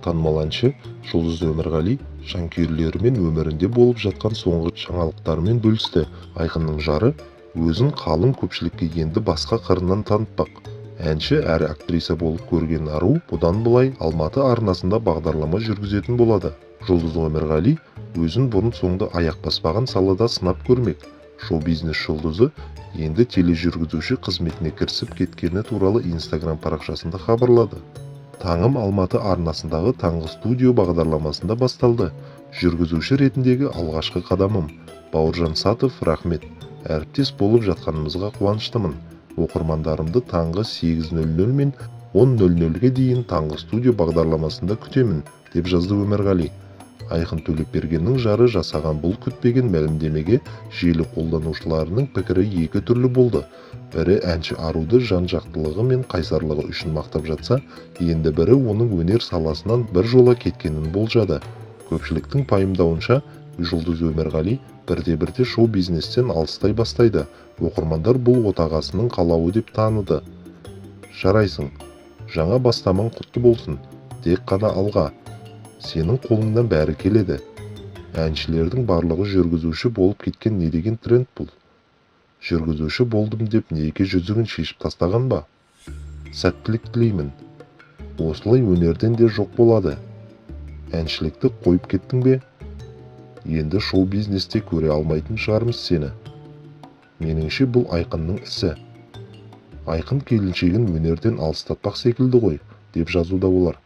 Танымал әнші Жұлдыз Өмірғали жанкүйерлерімен өмірінде болып жатқан соңғы жаңалықтарымен бөлісті. Айқынның жары өзін қалың көпшілікке енді басқа қырынан танытпақ. Әнші әрі актриса болып көрген ару бұдан былай Алматы арнасында бағдарлама жүргізетін болады. Жұлдыз Өмірғали өзін бұрын-соңды аяқ баспаған салада сынап көрмек. Шоу-бизнес жұлдызы енді тележүргізуші қызметіне кірісіп кеткені туралы Инстаграм парақшасында хабарлады. Таңым Алматы арнасындағы таңғы студио бағдарламасында басталды. Жүргізуші ретіндегі алғашқы қадамым. Бауыржан Сатов, рахмет. Әріптес болып жатқанымызға қуаныштымын. Оқырмандарымды таңғы 8:00 мен 10:00-ге дейін таңғы студио бағдарламасында күтемін, деп жазды Өмірғали. Айқын Төлепбергеннің жары жасаған бұл күтпеген мәлімдемеге желі қолданушыларының пікірі екі түрлі болды. Бірі әнші аруды жан-жақтылығы мен қайсарлығы үшін мақтап жатса, енді бірі оның өнер саласынан бір жола кеткенін болжады. Көпшіліктің пайымдауынша, Жұлдыз Өмірғали бірте-бірте шоу-бизнестен алыстай бастайды. Оқырмандар бұл отағасының қалауы деп таныды. Жарайсың, жаңа бастамаң құтты болсын, тек қана алға. Сенің қолыңнан бәрі келеді. Әншілердің барлығы жүргізуші болып кеткен, не деген тренд бұл? Жүргізуші болдым деп неке жүзігін шешіп тастаған ба? Сәттілік тілеймін. Осылай өнерден де жоқ болады. Әншілікті қойып кеттің бе? Енді шоу-бизнесте көре алмайтын шығармыз сені. Меніңше, бұл Айқынның ісі. Айқын келіншегін өнерден алыстатпақ секілді ғой, деп жазуда олар.